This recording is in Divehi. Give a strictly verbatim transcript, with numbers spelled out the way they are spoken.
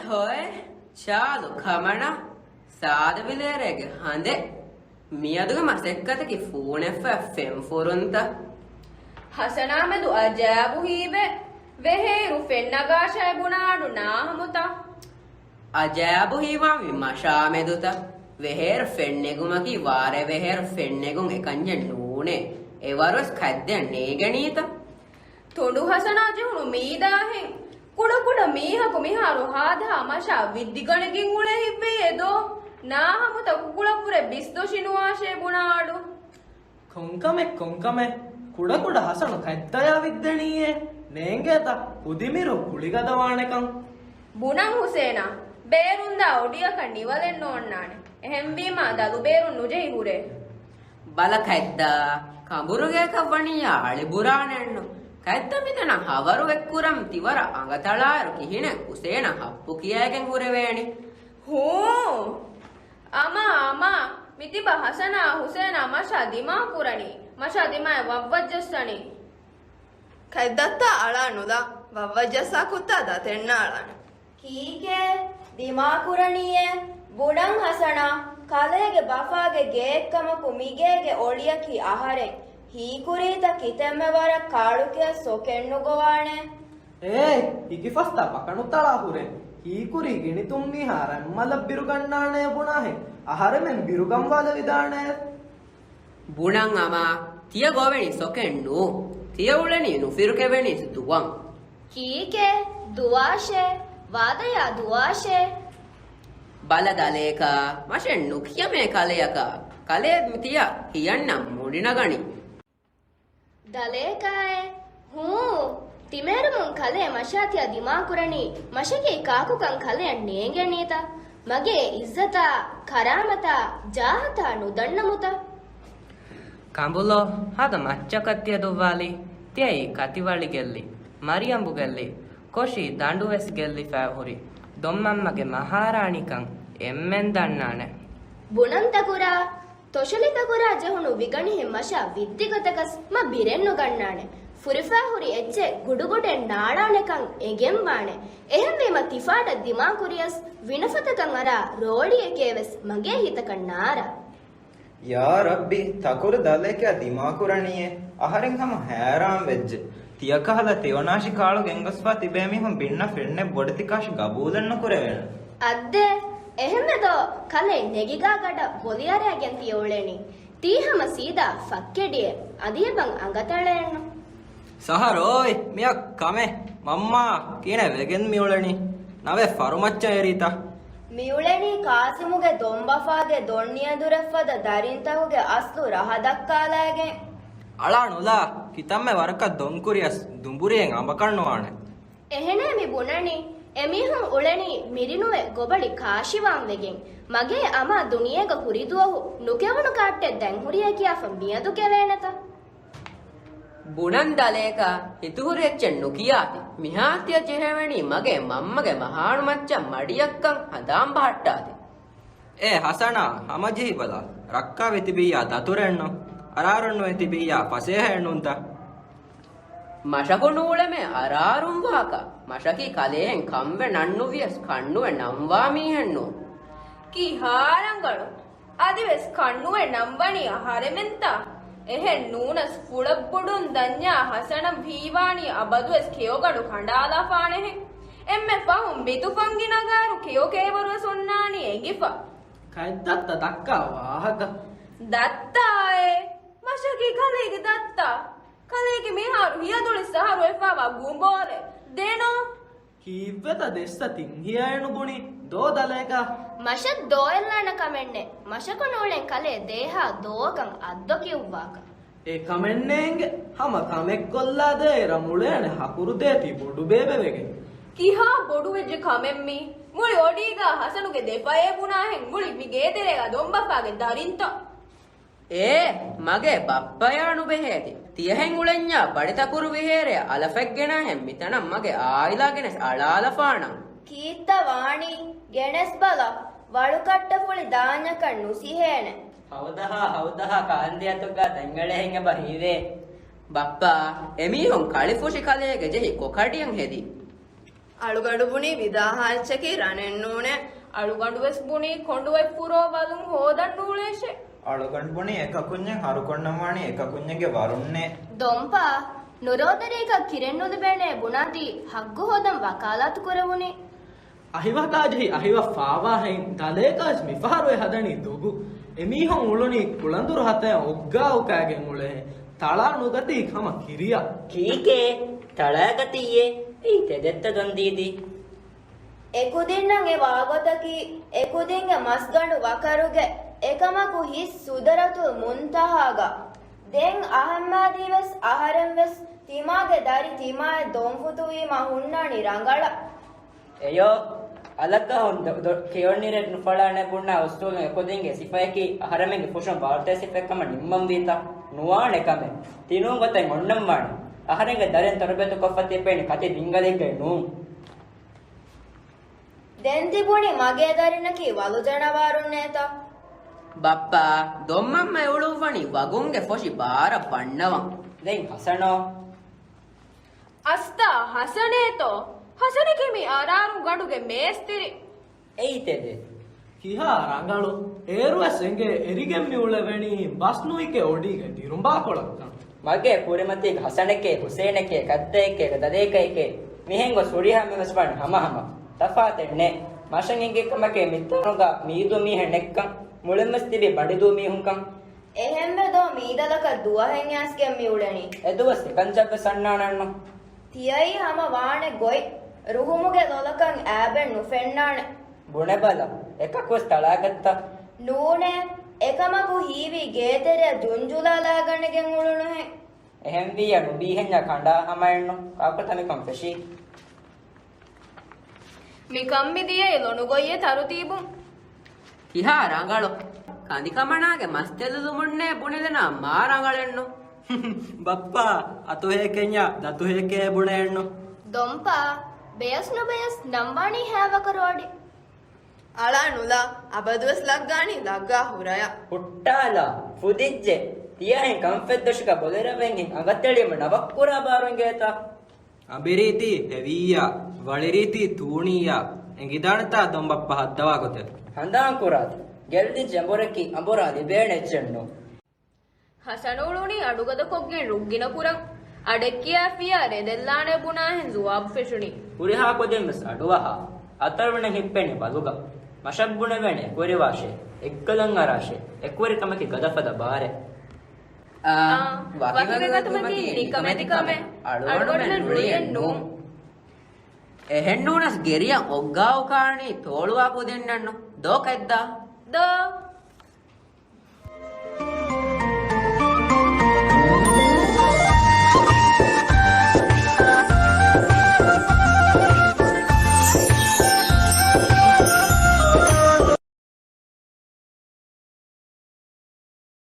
ހޮއެ، ޗާލު ކަމަނާ، ސާދަ ބިލޭރޭގެ ހަނދެއް. މިއަދުގެ މަސައްކަތަކީ ފޫނެއްފަ ފެންފުރުންތަ؟ ހަސަނާމެދު އަޖައިބު ހީވެ، ވެހޭއިރު ފެންނަގާށޭ ބުނާ އަޑު ނާހަމުތަ؟ އަޖައިބު ހީވާންވީ މަށާމެދުތަ؟ ވެހޭއިރު ފެންނެގުމަކީ ވާރޭ ވެހޭއިރު ފެންނެގުން އެކަންޏެއް ނޫނޭ. އެވަރުވެސް ކަތްދެއް ނޭގެނީތަ؟ ތުނޑު ހަސަނާ ޖެހުނު މީދާހެން. ކުޑަކުޑަ މީހަކު މިހާރު ހާދަހާ މަށާ ވިއްދިގަނެގެން އުޅޭ ހިތްވެއްޔޭ ދޯ؟ ނާހަމުތަ ކުކުޅަފުރެއް ބިސްދޮށި ނުވާށޭ ބުނާ އަޑު. ކޮންކަމެއް، ކޮންކަމެއް؟ ކުޑަކުޑަ ހަސަނު ކަތްދަޔާ ވިއްދެނީއޭ. ނޭނގޭތަ ކުދިމިރު ކުޅިގަދަވާނެކަން؟ ބުނަން ހުސޭނާ، ބޭރުންދާ އޮޑިއަކަށް ނިވަލެއް ނޯންނާނެ. އެހެންވީމާ ދަލުބޭރުން ނުޖެހި ހުރޭ. ބަލަ ކަތްދާ، ކަނބުރުގޭކަށް ވަނިއްޔާ އަޅިބުރާނެއްނު. ކަތްދަ މިތަނަށް ހަވަރު އެއްކުރަން ތިވަރަށް އަނގަތަޅާއިރު ކިހިނެއް ހުސޭނަށް ހައްޕު ކިޔައިގެން ހުރެވޭނެ. ހޫ! އަމާ، އަމާ، މިތިބަ ހަސަނާ ހުސޭނާ މަށާ ދިމާކުރަނީ، މަށާ ދިމާއަށް ވައްވައްޖައްސަނީ. ކަތްދައްތާ އަޅާ ނުލާ، ވައްވައްޖައްސާ ކުއްތާ ދަތެއް ނާޅާނެ. ކީކޭ؟ ދިމާކުރަނީއޭ؟ ބުނަން ހަސަނާ، ކަލޭގެ ބަފާގެ ގެއެއްކަމަކު މިގޭގެ އޮޅިއަކީ އަހަރެން. ހީކުރީތަ ކިތަންމެ ވަރަށް ކާޅުކިޔަސް ސޮކެއް ނުގޮވާނެ. އޭ، ހިކިފަސްތާ ބަކަނުތަޅާ ހުރެން. ހީކުރީ ގިނި ތުންމީހާ ރަތްމަލަށް ބިރުގަންނާނޭ ބުނާހެން އަހަރެމެން ބިރުގަންވާލެވިދާނޭ. ބުނަން އަމާ، ތިޔަ ގޮވެނީ ސޮކެއް ނޫ. ތިޔަ އުޅެނީ ނުފިރުކެވެނީސް ދުވަން. ކީކޭ؟ ދުވާށޭ، ވާދަޔާ ދުވާށޭ. ބަލަ ދަލޭކާ، މަށެއް ނުކިޔަމޭ ކަލެޔަކާ. ކަލޭ މި ތިޔަ ހިޔަންނަށް މުނިނަގަނީ. ދަލޭކާއޭ، ހޫ، ތިމޭރުމުން ކަލޭ މަށާ ތިޔަ ދިމާކުރަނީ، މަށަކީ ކާކުކަން ކަލެއަށް ނޭނގޭނީތަ؟ މަގޭ އިއްޒަތާ، ކަރާމަތާ، ޖާހަތާ ނުދަންނަމުތަ؟ ކަނބުލޯ، ހާދަ މައްޗަކަށް ތިޔަ ދުއްވާލީ. ތިޔައީ ކަތިވަޅި ގެއްލި، މަރިއަނބު ގެއްލި، ކޮށި ދަނޑުވެސް ގެއްލިފައި ހުރި ދޮންމަންމަގެ މަހާރާނީކަން އެންމެން ދަންނާނެ. ބުނަން ތަކުރާ، ތޮށޮލި ތަކުރާ ޖެހުނު ވިގަނިހެން މަށާ ވިއްދި ގޮތަކަސް މަ ބިރެއް ނުގަންނާނެ. ފުރިފައި ހުރި އެއްޗެއް ގުޑުގުޑެއް ނާޅާނެކަން އެނގެންވާނެ. އެހެންވީމަ ތިފާޑަށް ދިމާކުރިޔަސް ވިނަފަތަކަށް އަރާ ރޯޅިއެކޭވެސް މަގޭ ހިތަކަށް ނާރާ. ޔާ ރައްބި، ތަކުރު ދަލޭކާ ދިމާކުރަނީއޭ. އަހަރެން ހަމަ ހައިރާންވެއްޖެ. ތިޔަކަހަލަ ތެޔޮނާށި ކާޅު ގެންގޮސްފަ ތިބޭ މީހުން ބިންނަ ފެންނެއް ބޮޑެތިކާށި ގަބޫލެއް ނުކުރެވޭނެ. އައްދޭ، އެހެންމެދޯ ކަލޭ ނެގިގާ ގަޑަށް ބޮލިއަރައިގެން ތިޔަ އުޅެނީ. ތީ ހަމަ ސީދާ ފައްކެޑިއޭ. އަދި އެބަން އަނގަތަޅައެއްނު. ސަހަރޯއި، މިއަށް ކަމެއް. މަންމާ، ކިހިނެއް ވެގެން މިއުޅެނީ؟ ނަވެ ފަރުމައްޗަށް އެރީތަ؟ މިއުޅެނީ ކާސިމުގެ ދޮންބަފާގެ ދޮންނިޔަދުރެއްފަދަ ދަރިންތަކުގެ އަސްލު ރަހަ ދައްކާލައިގެން. އަޅާ ނުލާ، ކިތަންމެ ވަރަކަށް ދޮންކުރިޔަސް ދުނބުރިއެއް އަނބަކަށް ނުވާނެ. އެހެނޭ މި ބުނަނީ، އެމީހުން އުޅެނީ މިރިނުވެ ގޮބަޅި ކާށިވާން ވެގެން. މަގޭ އަމާ ދުނިޔޭގަ ހުރި ދުވަހު ނުކެވުނު ކާއްޓެއް ދެން ހުރިޔޭ ކިޔާފަ މިއަދު ކެވޭނެތަ؟ ބުނަން ދަލޭކާ، ހިތުހުރި އެއްޗެއް ނުކިޔާތި. މިހާ ތިޔަ ޖެހެވެނީ މަގޭ މަންމަގެ މަހާނު މައްޗަށް މަޑިއަށްކަން ހަނދާން ބަހައްޓާތި. އޭ ހަސަނާ، ހަމަޖެހިބަލަ. ރައްކާވެ ތިބިއްޔާ ދަތުރެއްނު، އަރާރުންނުވެ ތިބިއްޔާ ފަސޭހައެއްނުންތަ؟ މަށަކު ނޫޅެމޭ އަރާރުން ވާކަށް. މަށަކީ ކަލޭހެން ކަންވެ ނަންނުވިޔަސް ކަންނުވެ ނަންވާ މީހެއްނު. ކިހާ ރަނގަޅު. އަދިވެސް ކަންނުވެ ނަންވަނީ އަހަރެމެންތަ؟ އެހެން ނޫނަސް ފުޅަށް ބޮޑުން ދަންޏާ ހަސަނަށް ހީވާނީ އަބަދުވެސް ކެޔޮގަނޑު ކަނޑާލާފާނެހެން. އެންމެ ފަހުން ބިތުފަންގި ނަގާއިރު ކެޔޮ ކޭވަރުވެސް އޮންނާނީ އެނގިފަ. ކަތްދައްތަ ދައްކާ ވާހަކަ. ދައްތާއޭ؟ މަށަކީ ކަލޭގެ ދައްތާ؟ ކަލޭގެ މިހާރު ހިޔަދުޅި ސަހަރު އެފާވާ ގުނބޯލެއް ދެނޯ. ކީއްވެތަ ދެއްސަ ތިން ހިޔައެއް ނުބުނީ ދޯ ދަލޭކާ؟ މަށަށް ދޯއެއްލާނެ ކަމެއްނެއް. މަށަކު ނޫޅެން ކަލޭ ދޭހާ ދޯގަން އައްދޮ ކިޔުއްވާކަށް. އެ ކަމެއްނޭނގެ. ހަމަ ކަމެއްކޮށްލާ ދޭ އިރަށް އުޅޭނެ ހަކުރު ދޭތީ ބޮޑު ބޭބެ ވެގެން. ކިހާ ބޮޑުވެއްޖެ ކަމެއްމީ؟ މުޅި އޮޑީގާ ހަސަނުގެ ދެފަޔޭ ބުނާހެން މުޅި މި ގޭތެރޭގާ ދޮންބަފާގެ ދަރިންތައް. އޭ، މަގޭ ބައްޕަޔާ ނުބެހޭތި. ތިޔަހެން އުޅެންޏާ ބަޑިތަކުރު ވިހޭރޭ އަލަފައްގެނާހެން މިތަނަށް މަގެ އާއިލާ ގެނެސް އަޅާލަފާނަން. ކީއްތަ ވާނީ؟ ގެނެސް ބަލަ، ވަޅުކައްޓަފުޅި ދާންޏަކަށް ނުސިހޭނެ. ހަވަދަހާ، ހަވަދަހާ ކާންދިޔަތުގާ ދެންއެޅޭހެން އެބަ ހީވޭ. ބައްޕާ، އެމީހުން ކަޅިފުށި ކަލޭގެ ޖެހި ކޮކަޑިއަށް ހެދި. އަޅުގަނޑު ބުނީ ވިދާހާ އެއްޗަކީ ރަނެއް ނޫނޭ. އަޅުގަނޑު ވެސް ބުނީ ކޮނޑު އޮތް ފުރޯ ވަލުން ހޯދަން ނޫޅޭށޭ. އަޅުގަނޑު ބުނީ އެކަކުންޏެއް ހަރުކޮށްނަން ވާނީ އެކަކުންޏެއްގެ ވަރުންނޭ. ދޮންޕާ، ނުރޯދަރީކަށް ކިރެއް ނުލިބޭނޭ ބުނާތީ ހައްގު ހޯދަން ވަކާލާތު ކުރެވުނީ. އަހިވަކާ ޖެހި އަހިވަ ފާވާހެން ދަލޭކަސް މިފަހަރު އެ ހަދަނީ ދޮގު. އެމީހުން އުޅުނީ ކުޅަނދުރު ހަތަޔަށް އޮއްގާ އުކާގެން އުޅޭ. ތަޅާ ނުގަތީ ކަމަށް ކިރިޔާ. ކީކޭ؟ ތަޅާ ގަތީއޭ؟ އެއީ ތެދެއްތަ ދޮންދީދީ؟ އެކުދިންނަށް އެ ވާގޮތަކީ އެކުދިންގެ މަސްގަނޑު ވަކަރުގެ އެކަމަކު ހިސް ސުދްރަތުލް މުންތަހާގަ. ދެން އަހަންމާދީ ވެސް އަހަރެން ވެސް ތިމާގެ ދަރި ތިމާއަށް ދޮންފުތުވީމަ ހުންނާނީ ރަނގަޅަށް. އެޔޯ، އަލަކަހުން ދޮ-، ދޮ-، ކެޔޮންނިރެއް ނުފަޅާނެ ބުންނާ އުސޫލުން އެކުދިންގެ ސިފަޔަކީ އަހަރެމެންގެ ފުށުން ވާރުތައް ސިފައެއް ކަމަށް ނިންމަންވީތަ؟ ނުވާނެ ކަމެއް. ތިނޫން ގޮތަށް އޮންނަން ވާނެ. އަހަރެންގެ ދަރިން ތަރުބިޔަތު ކޮށްފަ ތިއްބެނީ ކަތި ބިންގަލެއްގައި ނޫން. ދެން ތިބުނީ މަގޭ ދަރިންނަކީ ވަލު ޖަނަވާރުންނޭތަ؟ ބައްޕާ، ދޮންމަންމަ އެ އުޅުއްވަނީ ވަގުންގެ ފޮށި ބާރަށް ބަންނަވަން. ދެން ހަސަނޯ؟ އަސްތާ ހަސަނޭތޯ؟ ހަސަނަކީ މި އަރާރު ގަނޑުގެ މޭސްތިރި. އެއީ ތެދެއް. ކިހާ ރަނގަޅު. އޭރުވެސް އެނގޭ އެރިގެން މި އުޅެވެނީ ބަސް ނުއިކެ އޮޑީގެ ދިރުނބާކޮޅަށްކަން. މަގޭ ކުރިމަތީގަ ހަސަނެކޭ، ހުސޭނެކޭ، ކައްދައެކޭ، ދަލޭކައެކޭ، މިހެން ގޮސް ހުރިހާ މީހުންވެސް ވާނެ ހަމަހަމަ. ތަފާތެއް ނެތް. މަށަށް އެނގޭ ކަމަކޭ މިތަނުގަ މީދޫ މީހެއް ނެތްކަން. މުޅިންވެސް ތިބީ ބަނޑިދޫ މީހުންކަން. އެހެންވެ ދޯ މީދަލަކަށް ދުވަހެއް އައިސްގެން މި އުޅެނީ. އެދުވަސް އެކަންޏަށްވެސް އަންނާނަންނު. ތިޔައީ ހަމަ ވާނެ ގޮތް. ރުހުމުގެ ލޮލަކަށް އާބެއް ނުފެންނާނެ. ބުނެބަލަ، އެކަކުވެސް ތަޅާގަތްތަ؟ ނޫނޭ، އެކަމަކު ހީވީ ގޭތެރެއަށް ޖުންޖުލާލާގަނެގެން އުޅުނުހެން. އެހެންވިއްޔާ ނުބީހެންޏާ ކަނޑާ ހަމައެއްނު. ކާކުތަ މިކަން ފެށީ؟ މިކަން މި ދިޔައީ ލޮނުގޮއްޔެ ތަރުތީބުން. ކިހާ ރަނގަޅު. ކަނދިކަމަނާގެ މަސްތެލުލުމުންނޭ ބުނެލެނާ މާ ރަނގަޅެއްނު. ބައްޕާ، އަތުހޭކެންޏާ ދަތުހޭކޭ ބުނެއެއްނު. ދޮންޕާ، ބެޔަސް ނުބެޔަސް ނަންވާނީ ހައިވަކަރު އޮޑި. އަޅާ ނުލާ، އަބަދުވެސް ލައްގާނީ ލައްގާ ހުރަޔަށް. ހުއްޓާލާ، ފުދިއްޖެ، ތިޔަހެން ކަންފަތްދޮށުގަ ބޮލެރަވެންހެން އަނގަތެޅީމަ ނަވައްކުރާ ބާރު އިނގޭތަ؟ އަނބިރީތީ ހެވިއްޔާ، ވަޅިރީތީ ތޫނިއްޔާ، އެނގިދާނެތާ ދޮންބައްޕަ ހައްދަވާ ގޮތެއް؟ ހަނދާން ކުރާތި، ގެއްލިއްޖެ އަނބުރަކީ އަނބުރާ ލިބޭނެ އެއްޗެއްނު. ހަސަނު އުޅުނީ އަޑުގަދަކޮށްގެން ރުއްގިނަ ކުރަން. އަޑެއްކިޔާ ފިޔާ ރެދެއްލާނެ ބުނާހެން ޒުވާބު ފެށުނީ. ހުރިހާ ކުދިން ވެސް އަޑުއަހާ، އަތޮޅުން ހިއްޕެނީ ބަލުގަ. މަށަށް ބުނެވޭނެ އެކުވެރިވާށޭ، އެއްގަލަށް އަރާށޭ، އެކުވެރިކަމަކީ ގަދަފަދަ ބާރެއް. އާ، އާ، ވަކިވެގަތުމަކީ ނިކަމެތި ކަމެއް. އަޅުގަނޑުމެން ރުޅިއެއް ނޫން. އެހެންނޫނަސް ގެރިއަށް އޮއްގާ އުކާނީ ތޯޅުވާ ކުދިންނެއްނު. ދޯ ކެއްދާ؟ ދޯ.